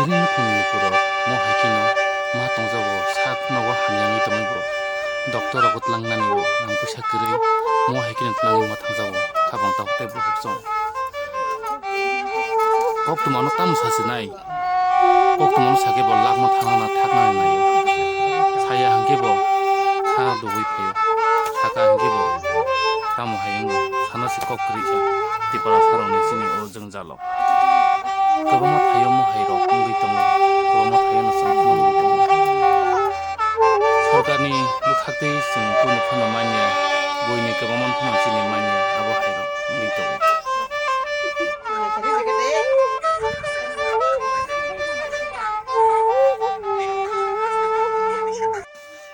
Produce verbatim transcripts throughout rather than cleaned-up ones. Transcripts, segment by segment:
Nini nukhungni lukurok mo hai kheno ma tongjago, sak nogo hamyangwi tongwi bo. Doctor rogo tlangnani bo nang puisa kwrwi, mo hai kheno tlangwi ma thangjago, khabang tabuk tei bokhok chong. Koktwmano tamo sasinai? Koktwmano sakhe bo lakma thangna thaknani naio. Saya hwnkhe bo kha dugwi phaio. Saka hwnkhe bo tamo hai wngo. Sana se kok kwrwi kha. Tiprasarokni chini o jwngjalo. Kwbangma thaio mo hai rok wngwi tongo. Kwbangma thaio no chwng phunugwi tongo. Sorkarni bwkhaktwi chwng kunu phano manya. Buini kwbangma phano chini manya. Abo hai rok wngwi tongo.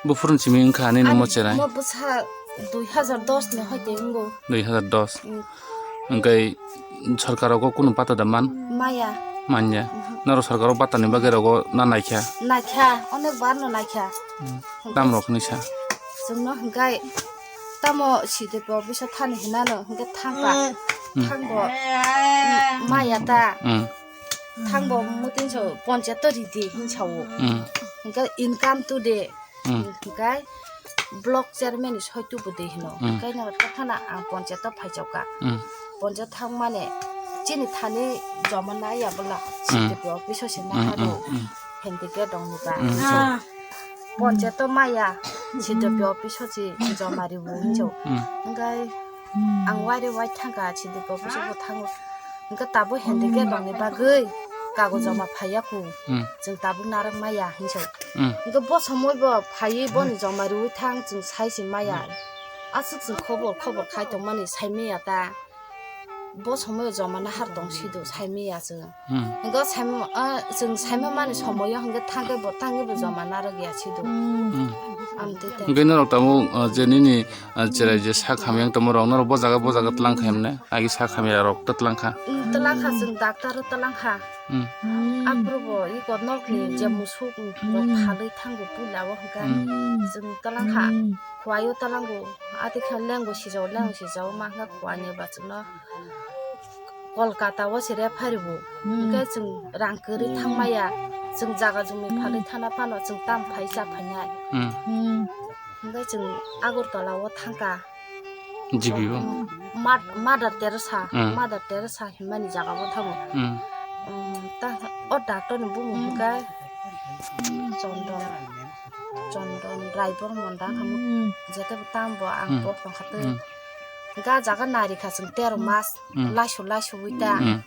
Buphuruni simi wngkha nini mo cherai? Mo bwsa dui hazar dos ni hoite wngo. Dui hazar dos. Mm. Hwnkhe sorkar rogo kunu bata da man? Maya. Manya. Mhm. Norok sorkar rogo bata ni bagwi rogo na naikha? Naikha, onek bar no naikha. Mm. Hwnkhe tam rok ni sa? Chwngno hwnkhe tamo C D P office o thani hinano hwnkhe thangkha. Mm. Thangbo, mm, maya ta. Mm. Thangbo mutin so ponchayat to ridi hinsawo. Mm. Hwnkhe income to de. Mm. Hwnkhe block chairman ni soi tubu de hino. Mm. Hwnkhe no tei phano ang ponchayat o phaichokha. Mm. Ponchayat thangmani chini thani joma nai ya bwla. Mm. C D P office o se mm, naharo. Mm, mm. Handicap rok ni ba. Mm. Ponchayat o maya C D P office o se joma ribu hinjo. Mm. Hwnkhe ang waire wai thangkha C D P office o bo thango. Hwnkhe tabuk handicap rokni bagwi kago joma phaiya kho. Hmm. Chwng tabuk narwk maya hinso. Hmm. Hwnkhe bo somoi bo phaiwi boni joma rwui thang chwng sai se maya. Hmm. Aswk chwng khobor khobor khai tongmani sai maya ta. Bo somoi joma nahar tong sido sai maya chwng. Hmm. Hwnkhe sai ma, ah, chwng sai ma mani somoio hwnkhe thangkhe bo tangwi bo joma narwk ya sido. Hmm. Amtwi tei. Hwnkhe norok tabuk, ah, je nini, ah, cherai je sak hamya wng tongma rok norok bo jaga bo jaga tlang kha hemne? Agi sak hamya rok ta tlang kha. Mm, tlang kha, chwng doctor o tlang kha. Mm. Aphuru bo iko nok ni je musuk rok phalwi thango puila o hwnkha. Mm. Chwng tlang kha, khwlai o tlango. Ati khe lengo sijao, lengo sijao ma hwnkha khwlai ni ba chwngno Kolkata o se refer bo. Mm. Hwnkhe chwng rang kwrwi thang maya. Chwng jaga jumi phalwi thana phano chwng tam phai cha phainai. Mm. Hwnkhe chwng Agartala o thangkha. G B o? Mad-, Mother Teresa, mm. Mother Teresa hinmani jaga bo thango. Mm. Um, ta, o doctor ni bumung hwnkhe Chondon, Chondon Raibor monda khamu. Mm. Jete bo tam bo ang mm. Bo tongkha tei. Mm. Ga jaga nari kha chwng tero mas, mm. Laisu laisu wi ta. Mm.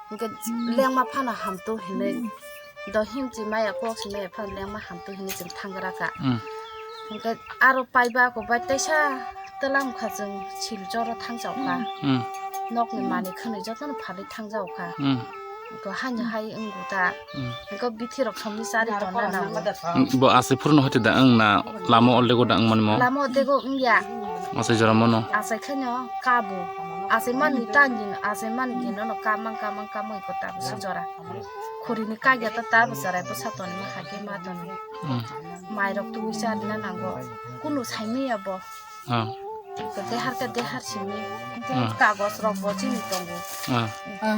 Hwnkhe lengma phano hamtwi hinwi, do himchi maya kok si maya phano lengma hamtwi hinwi chwng thangra kha. Mm. Hwnkhe aro paiba kok bai teisa twlang kha chwng Silchar o thangchao kha. Mm. Nokni manwi khwnwi jotono phalwi thangjao kha. Mm. Hwnkhe haino hai wngkha ta. Mm. Hwnkhe bithi rok somni chari tonna nango. Bo asai phuru no hoite da wng na lama o lego da wng mani mo? Lama o dego wngya. Asai jora mono? Asai khaino kabo. Asai mani tangin, asai mani gino no kamang kamang kamang ko ta bwswk jora. Khuri ni kagya ta ta bwswrai bwsa toni ma hakhe ma toni. Hmm. Mai rok twi sa rina nango. Kunu sai maya bo. Ah. Ko dehar khe dehar simi. Hmm. Kagos rok bo chini tongo. Ah.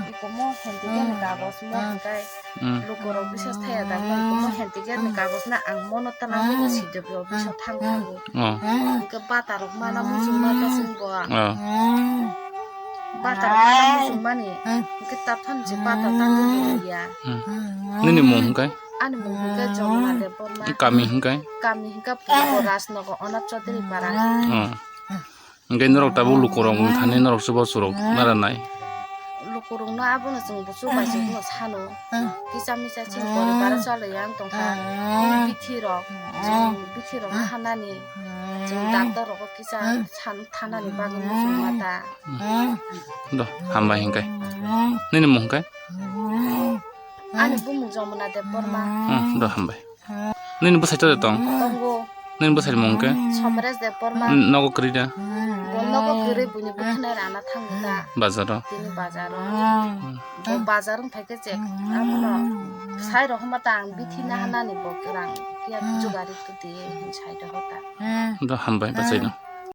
Iko mo hendi gani kagos mo hwnkhe. Hmm. Lukurok bisas thaya da mo iko mo hendi gani kagos na ang mono tana mo si de bo bisas thang thango. Oh. Hwnkhe bata rok mana muchung ma ta sung bo. Oh. Bata rok mana muchung mani. Hwnkhe ta phan je bata ta ya. Hmm. Nini mung hwnkhe? Ani mung hwnkhe Jomna Debbarma. Kami hwnkhe? Kami hwnkhe Purbo Rajnagar Anand Chaudhary Para. Oh. Hwnkhe norok tabuk lukurok wng thani norok se bo chwrok nara nai. Lukurokno abono chwng buchuk bai chwngno sano. Kisa misa chini poribar chalwi yang tongkha. Bithi rok, chwng bithi rok thanani, chwng doctor rogo kisa san thanani bagwi muchung mata. Do, hambai hwnkhe. Nini mung hwnkhe? Ani bumung Jomna Debbarma. Hmm, do hambai. Nini bwsai to tong? Tongo. Nini bwsai mung khe? Somres Debbarma. Nogo kwrwi da? Bo nogo kwrwi buini bwkhwnai rana thango da. Bazaro? Tini bazaro. Hmm. Bo bazar wng phaikhe chek. Abono sai rohorma ta ang bithi nahanani bo rang phiya jugari kwtwi hin sai rohor ta. Do hambai bwsai no.